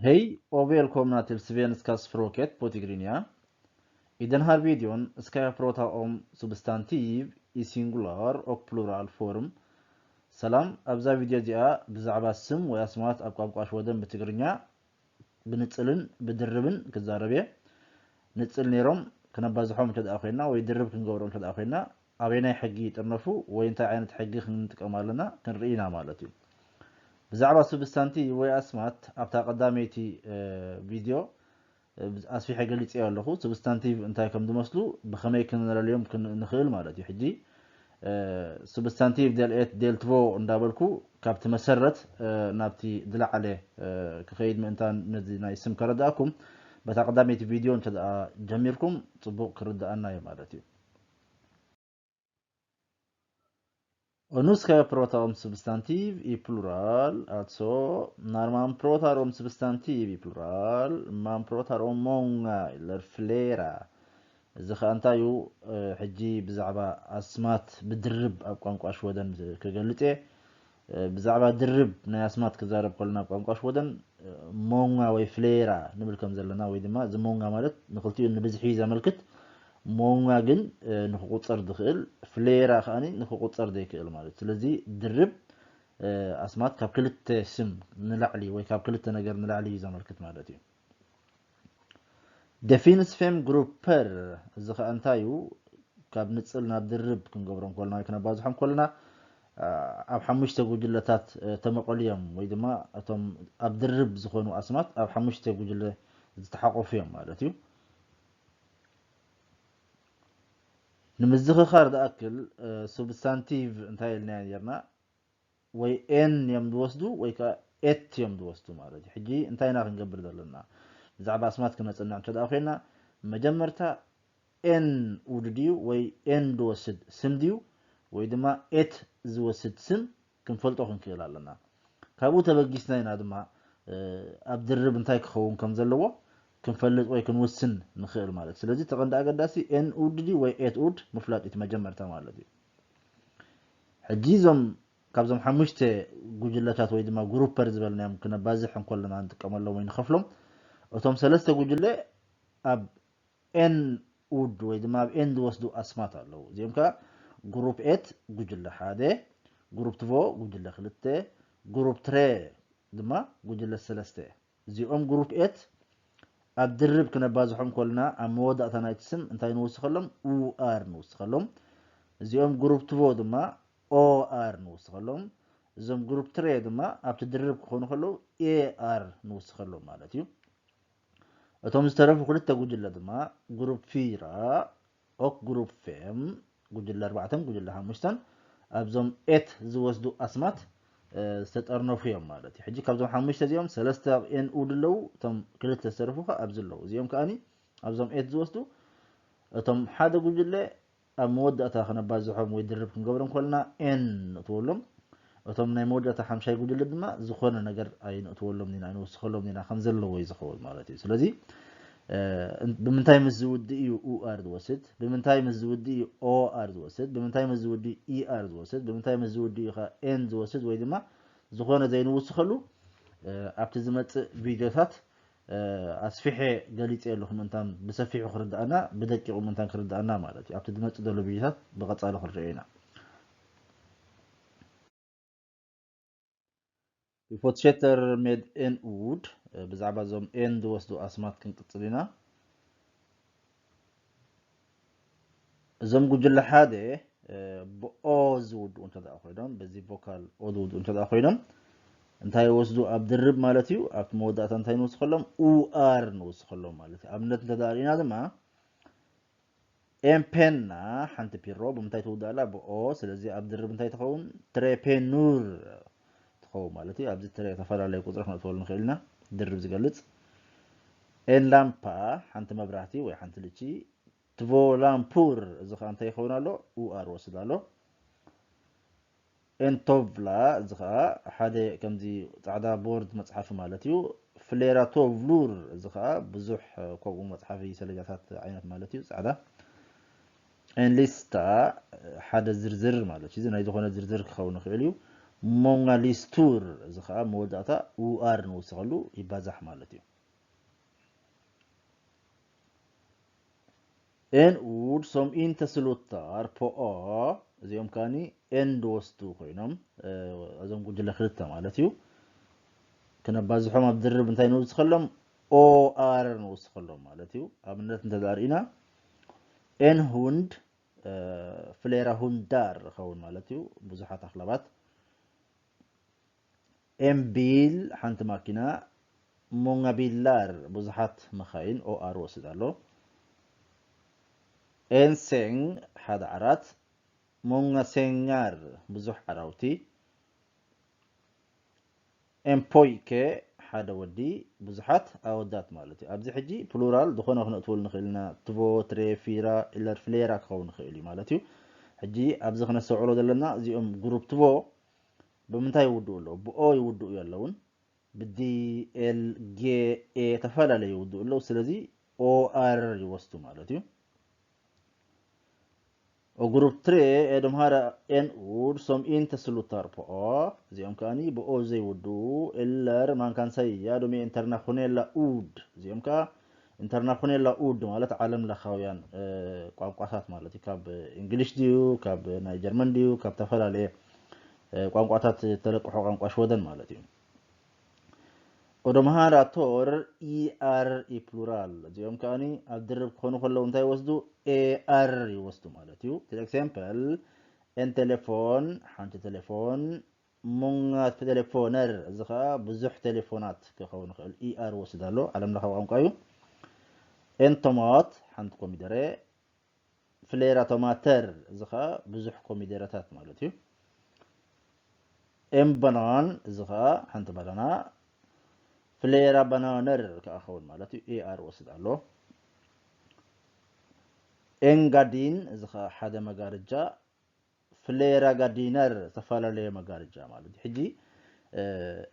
Hej och välkomna till Svenska språket på Tigrinya. I den här videon ska jag prata om substantiv i singular och pluralform. ሰላም፣ ኣብዛ ቪድዮ እዚኣ ብዛዕባ ስም ወይ ኣስማት ኣብ ቋንቋ ሽወደን ብትግርኛ ብንጽልን ብድርብን ክዛረብ እየ። ንጽል ነይሮም ክነባዝሖም እንተ ደኣ ኮይና ወይ ድርብ ክንገብሮም እንተ ደኣ ኮይና ኣበየናይ ሕጊ ይጥርነፉ ወይ እንታይ ዓይነት ሕጊ ክንጥቀም ኣለና ክንርኢ ኢና ማለት እዩ። ብዛዕባ ስብስታንቲቭ ወይ ኣስማት ኣብታ ቀዳመይቲ ቪድዮ ኣስፊሐ ገሊጸዮ ኣለኹ። ስብስታንቲቭ እንታይ ከም ዝመስሉ ብኸመይ ክንለልዮም ንኽእል ማለት እዩ። ሕጂ ስብስታንቲቭ ዴል ኤት ዴል ትቮ እንዳበልኩ ካብቲ መሰረት ናብቲ ዝለዓለ ክኸይድ ምእንታን ነዚ ናይ ስም ከረዳእኩም በታ ቀዳመይቲ ቪድዮ እንተ ደኣ ጀሚርኩም ጽቡቕ ክርዳኣና እዩ ማለት እዩ። Och nu ska jag prata om substantiv i plural, alltså när man pratar om substantiv i plural, man pratar om många eller flera. እዚ ኸኣ እንታይ እዩ? ሕጂ ብዛዕባ ኣስማት ብድርብ ኣብ ቋንቋ ሽወደን ክገልጽ እየ። ብዛዕባ ድርብ ናይ ኣስማት ክዛረብ ከለና ኣብ ቋንቋ ሽወደን ሞንጋ ወይ ፍሌራ ንብል ከም ዘለና ወይ ድማ እዚ ሞንጋ ማለት ንክልቲኡ ንብዝሒ እዩ ዘመልክት። ሞንጋ ግን ንክቁጸር ዝኽእል፣ ፍሌራ ከኣ ንክቁጸር ዘይክእል ማለት። ስለዚ ድርብ ኣስማት ካብ ክልተ ስም ንላዕሊ ወይ ካብ ክልተ ነገር ንላዕሊ እዩ ዘመልክት ማለት እዩ። Det finns fem grupper፣ እዚ ኸኣ እንታይ እዩ? ካብ ንጽል ናብ ድርብ ክንገብሮም ከለና ወይ ክነባዝሖም ከለና ኣብ ሓሙሽተ ጉጅለታት ተመቐሉ እዮም ወይ ድማ እቶም ኣብ ድርብ ዝኾኑ ኣስማት ኣብ ሓሙሽተ ጉጅለ ዝተሓቆፉ እዮም ማለት እዩ። ንምዝኽኻር ዝኣክል ስብስታንቲቭ እንታይ ኢልና ነርና? ወይ ኤን እዮም ዝወስዱ ወይ ከዓ ኤት እዮም ዝወስዱ ማለት እዩ። ሕጂ እንታይ ኢና ክንገብር ዘለና? ብዛዕባ ኣስማት ክነጽንዕ እንተ ደኣ ኮይና መጀመርታ ኤን ውድ ድዩ ወይ ኤን ዝወስድ ስም ድዩ ወይ ድማ ኤት ዝወስድ ስም ክንፈልጦ ክንክእል ኣለና። ካብኡ ተበጊስና ኢና ድማ ኣብ ድርብ እንታይ ክኸውን ከም ዘለዎ ክንፈልጥ ወይ ክንውስን ንኽእል ማለት። ስለዚ እቲ ቀንዲ ኣገዳሲ ኤን ውድ ድዩ ወይ ኤት ውድ ምፍላጥ እዩ መጀመርታ ማለት እዩ። ሕጂ እዞም ካብዞም ሓሙሽተ ጉጅለታት ወይ ድማ ግሩፐር ዝበልናዮም ክነባዝሕ እንከለና ንጥቀመሎም ወይ ንኸፍሎም እቶም ሰለስተ ጉጅለ ኣብ ኤን ውድ ወይ ድማ ኣብ ኤን ዝወስዱ ኣስማት ኣለዉ። እዚኦም ከዓ ግሩፕ ኤት ጉጅለ ሓደ፣ ግሩፕ ትቮ ጉጅለ ክልተ፣ ግሩፕ ትሬ ድማ ጉጅለ ሰለስተ። እዚኦም ግሩፕ ኤት ኣብ ድርብ ክነባዝሖም ከለና ኣብ መወዳእታ ናይቲ ስም እንታይ ንውስኸሎም? ኡ ኣር ንውስኸሎም። እዚኦም ግሩፕ ትቮ ድማ ኦ ኣር ንውስኸሎም። እዞም ግሩፕ ትሬ ድማ ኣብቲ ድርብ ክኾኑ ከለዉ ኤ ኣር ንውስኸሎም ማለት እዩ። እቶም ዝተረፉ ክልተ ጉጅለ ድማ ግሩፕ ፊራ ኦክ ግሩፕ ፌም ጉጅለ ኣርባዕተን ጉጅለ ሓሙሽተን ኣብዞም ኤት ዝወስዱ ኣስማት ዝተጠርነፉ እዮም ማለት እዩ። ሕጂ ካብዞም ሓሙሽተ እዚኦም ሰለስተ ኣብ ኤን ኡ ድለዉ እቶም ክልተ ዝተረፉ ከ ኣብዚ ኣለዉ። እዚኦም ከኣኒ ኣብዞም ኤት ዝወስዱ እቶም ሓደ ጉጅለ ኣብ መወዳእታ ክነባዝሖም ወይ ድርብ ክንገብሮም ከለና ኤን ንእትወሎም። እቶም ናይ መወዳእታ ሓምሻይ ጉጅለ ድማ ዝኾነ ነገር ኣይንእትወሎም ኢና፣ ኣይንውስኸሎም ኢና፣ ከም ዘለዎ እዩ ዝኸውን ማለት እዩ። ስለዚ ብምንታይ ምስ ዝውድእ እዩ ኡ ኣር ዝወስድ? ብምንታይ ምስ ዝውድእ እዩ ኦ ኣር ዝወስድ? ብምንታይ ምስ ዝውድእ እዩ ኢ ኣር ዝወስድ? ብምንታይ ምስ ዝውድእ እዩ ከ ኤን ዝወስድ? ወይ ድማ ዝኾነ ዘይንውስኸሉ ኣብቲ ዝመጽእ ቪድዮታት ኣስፊሐ ገሊጸ ኣለኹ ምእንታን ብሰፊሑ ክርድኣና ብደቂቑ ምእንታን ክርድኣና ማለት እዩ። ኣብቲ ዝመጽእ ዘሎ ቪድዮታት ብቐጻሊ ክንርእዮ ኢና። Vi fortsätter med en ord. ብዛዕባ እዞም ኤን ዝወስዱ ኣስማት ክንቅጽል ኢና። እዞም ጉጅለ ሓደ ብኦ ዝውድኡ እንተ ደኣ ኮይኖም፣ በዚ ቮካል ኦ ዝውድኡ እንተ ደኣ ኮይኖም እንታይ ይወስዱ? ኣብ ድርብ ማለት እዩ። ኣብቲ መወዳእታ እንታይ ንውስኸሎም? ኡ ኣር ንውስኸሎም ማለት እዩ። ኣብነት እንተ ደኣ ርኢና ድማ ኤምፔና ሓንቲ ፒሮ ብምንታይ ትውዳእ ኣላ? ብኦ። ስለዚ ኣብ ድርብ እንታይ ትኸውን? ትሬፔኑር ትኸውን ማለት እዩ። ኣብዚ ትሬ ዝተፈላለዩ ቁጽሪ ክነእትወሉ ንኽእል ኢና፣ ድርብ ዝገልጽ። ኤን ላምፓ ሓንቲ መብራህቲ ወይ ሓንቲ ልቺ። ትቮ ላምፑር እዚ ኸዓ እንታይ ይኸውን ኣሎ? ኡ ኣር ወስድ ኣሎ። ኤንቶቭላ እዚ ኸዓ ሓደ ከምዚ ጻዕዳ ቦርድ መጽሓፊ ማለት እዩ። ፍሌራቶቭሉር እዚ ኸዓ ብዙሕ ከምኡ መጽሓፊ ሰሌዳታት ዓይነት ማለት እዩ፣ ጻዕዳ። ኤንሊስታ ሓደ ዝርዝር ማለት እዩ። እዚ ናይ ዝኾነ ዝርዝር ክኸውን ይኽእል እዩ። Många listor እዚ ከዓ መወዳእታ ኡኣር ንወስኸሉ ይባዛሕ ማለት እዩ። En ord som inte slutar på a እዚኦም ከዓኒ ኤን ዝወስዱ ኮይኖም እዞም ጉጅለ ክልተ ማለት እዩ። ክነባዝሖም ኣብ ድርብ እንታይ ንውስኸሎም? ኦኣር ንውስኸሎም ማለት እዩ። ኣብነት እንተ ርኢና en hund flera hundar ይኸውን ማለት እዩ። ብዙሓት ኣኽላባት። En bil ሓንቲ ማኪና። Många bilar ብዙሓት መኻይን ኦኣር ወስድ ኣሎ። En säng ሓደ ዓራት። Många sängar ብዙሕ ዓራውቲ። En pojke ሓደ ወዲ ብዙሓት ኣወዳት ማለት እዩ። ኣብዚ ሕጂ ፕሉራል ዝኾነ ክነእትወሉ ንኽእል ኢና። Två, tre, fyra eller flera ክኸውን ይኽእል እዩ ማለት እዩ። ሕጂ ኣብዚ ክነስተውዕሎ ዘለና እዚኦም ግሩፕ ትቦ ብምንታይ ይውድኡ ኣለዉ? ብኦ ይውድኡ የለውን። ብዲ፣ ኤል፣ ጌ፣ ኤ ተፈላለዩ ይውድኡ ኣለዉ። ስለዚ ኦኣር ይወስዱ ማለት እዩ። Och grupp tre är de här en ord som inte slutar på a እዚኦም ከዓኒ ብኦ ዘይውድኡ። Eller man kan säga de är internationella ord እዚኦም ከዓ internationella ord ማለት ዓለም ለኻውያን ቋንቋታት ማለት እዩ። ካብ እንግሊሽ ድዩ፣ ካብ ናይ ጀርመን ድዩ፣ ካብ ዝተፈላለየ ቋንቋታት ተለቅሖ ቋንቋ ሽወደን ማለት እዩ። Och de här tar i r i plural እዚኦም ከዓኒ ኣብ ድርብ ክኾኑ ከለዉ እንታይ ይወስዱ? ኤኣር ይወስዱ ማለት እዩ። Till exempel en telefon ሓንቲ ቴሌፎን። Många telefoner እዚ ከዓ ብዙሕ ቴሌፎናት ክኸውን ይኽእል። ኢኣር ወስድ ኣሎ። ዓለም ለኻዊ ቋንቋ እዩ። En tomat ሓንቲ ኮሚደረ። Flera tomater እዚ ከዓ ብዙሕ ኮሚደረታት ማለት እዩ። En banan እዚ ከዓ ሓንቲ ባናና። Flera bananer ከዓ ኸውን ማለት እዩ። ኤኣር ወስድ ኣሎ። En gardin እዚ ከዓ ሓደ መጋረጃ። Flera gardiner ዝተፈላለየ መጋረጃ ማለት እዩ። ሕጂ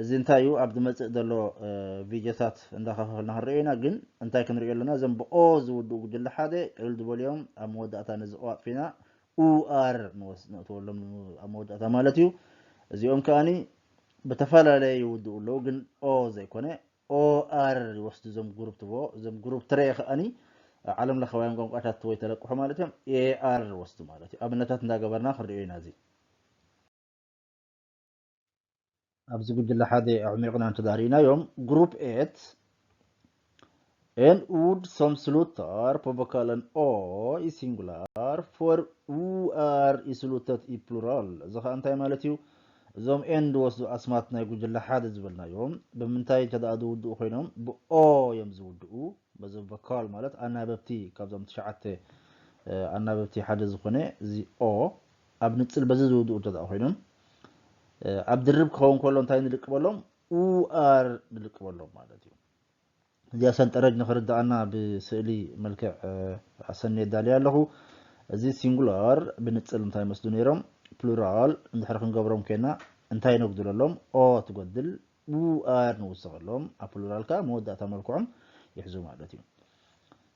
እዚ እንታይ እዩ ኣብ ዝመፅእ ዘሎ ቪድዮታት እንዳኸፋፈልና ክንሪኦ ኢና። ግን እንታይ ክንሪኦ ኣለና? እዞም ብኦ ዝውድኡ ጉጅለ ሓደ ቅልል ዝበሉ እዮም። ኣብ መወዳእታ ነዚ ኦ ኣጥፊና ኡኣር ንወስ ነእትወሎም ኣብ መወዳእታ ማለት እዩ። እዚኦም ከዓኒ ብተፈላለየ ይውድኡ ኣለዉ፣ ግን ኦ ዘይኮነ ኦኣር ይወስዱ እዞም ግሩፕ ትቦ። እዞም ግሩፕ ትሬ ከዓኒ ዓለም ለኻውያን ቋንቋታት ወይ ተለቅሖ ማለት እዮም። ኤኣር ይወስዱ ማለት እዩ። ኣብነታት እንዳገበርና ክንሪኦ ኢና። እዚ ኣብዚ ጉጅለ ሓደ ኣዕሚቕና እንተዳሪእናዮም ግሩፕ ኤት En ord som slutar på vokalen a i singular får oar i slutet i plural እዚ ከዓ እንታይ ማለት እዩ? እዞም ኤን ዝወስዱ ኣስማት ናይ ጉጅለ ሓደ ዝበልናዮም ብምንታይ እንተ ደኣ ዝውድኡ ኮይኖም ብኦ እዮም ዝውድኡ። በዚ ቮካል ማለት ኣናበብቲ ካብዞም ትሽዓተ ኣናበብቲ ሓደ ዝኾነ እዚ ኦ ኣብ ንጽል በዚ ዝውድኡ እንተ ደኣ ኮይኖም ኣብ ድርብ ክኸውን ከሎ እንታይ ንልቅበሎም? ኡኣር ንልቅበሎም ማለት እዩ። እዚኣ ሰንጠረጅ ንኽርድኣና ብስእሊ መልክዕ ኣሰንየ ዳልየ ኣለኹ። እዚ ሲንጉላር ብንጽል እንታይ መስሉ ነይሮም? ፕሉራል እንድሕር ክንገብሮም ኮይና እንታይ ነጉድለሎም? ኦ ትጎድል፣ ኡኣር ንውስኸሎም። ኣብ ፕሉራል ከኣ መወዳእታ መልክዖም ይሕዙ ማለት እዩ።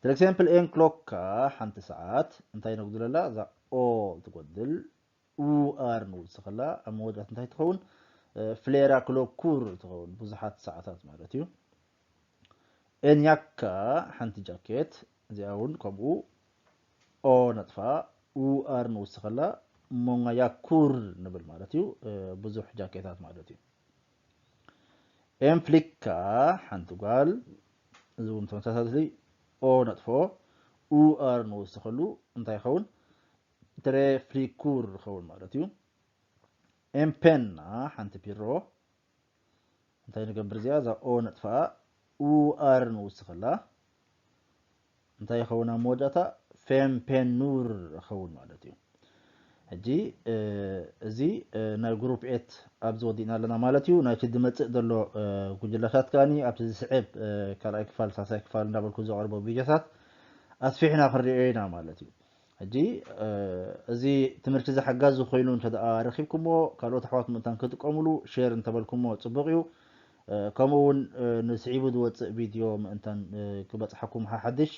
Till exempel en klocka ሓንቲ ሰዓት እንታይ ነጉድለላ? እዛ ኦ ትጎድል። ኡኣር ንውስኸላ ኣብ መወዳእታ እንታይ ትኸውን? ፍሌራ ክሎኩር ትኸውን፣ ብዙሓት ሰዓታት ማለት እዩ። ኤን ያካ ሓንቲ ጃኬት፣ እዚኣ እውን ከምኡ ኦ ነጥፋ ኡኣር ንውስኸላ ሞንጋ ያኩር ንብል ማለት እዩ። ብዙሕ ጃኬታት ማለት እዩ። ኤን ፍሊካ ሓንቲ ጓል፣ እዚ እውን ተመሳሳሊ ኦ ነጥፎ ኡኣር ንውስኸሉ እንታይ ይኸውን? ትሬ ፍሊኩር ይኸውን ማለት እዩ። ኤምፔና ሓንቲ ፒሮ እንታይ ንገብር እዚኣ እዛ ኦ ነጥፋኣ ኡኣር ንውስኸላ እንታይ ይኸውን? ኣብ መወዳእታ ፌምፔኑር ይኸውን ማለት እዩ። ሕጂ እዚ ናይ ግሩፕ ኤት ኣብዚ ወዲእና ኣለና ማለት እዩ። ናይቲ ዝመፅእ ዘሎ ጉጅለታት ከኣኒ ኣብቲ ዝስዕብ ካልኣይ ክፋል ሳልሳይ ክፋል እንዳበልኩ ዘቕርቦ ቪድዮታት ኣስፊሕና ክንሪኦ ኢና ማለት እዩ። ሕጂ እዚ ትምህርቲ እዚ ሓጋዚ ኮይኑ እንተ ደኣ ረኺብኩሞ ካልኦት ኣሕዋት ምእንታን ክጥቀሙሉ ሼር እንተበልኩሞ ጽቡቕ እዩ። ከምኡ እውን ንስዒቡ ዝወፅእ ቪድዮ ምእንታን ክበፅሓኩም ሓሓድሽ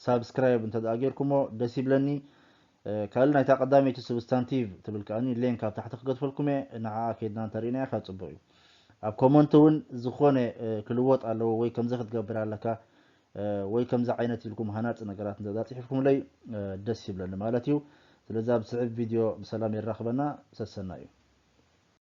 ሳብስክራይብ እንተ ደኣ ጌርኩሞ ደስ ይብለኒ። ካልእ ናይታ ቀዳመይቲ substantive ትብል ከኣ link ኣብ ታሕቲ ክገድፈልኩም እየ። ንዓኣ ከይድና እንተሪእናያ ካብ ጽቡቕ እዩ። ኣብ comment እውን ዝኾነ ክልወጥ ኣለዎ ወይ ከምዚ ክትገብር ኣለካ ወይ ከምዚ ዓይነት ኢልኩም ሃናጺ ነገራት እንተጻሒፍኩምለይ ደስ ይብለኒ ማለት እዩ። ስለዚ ኣብ ዝስዕብ ቪድዮ ብሰላም የራኽበና። ሰሰና እዩ።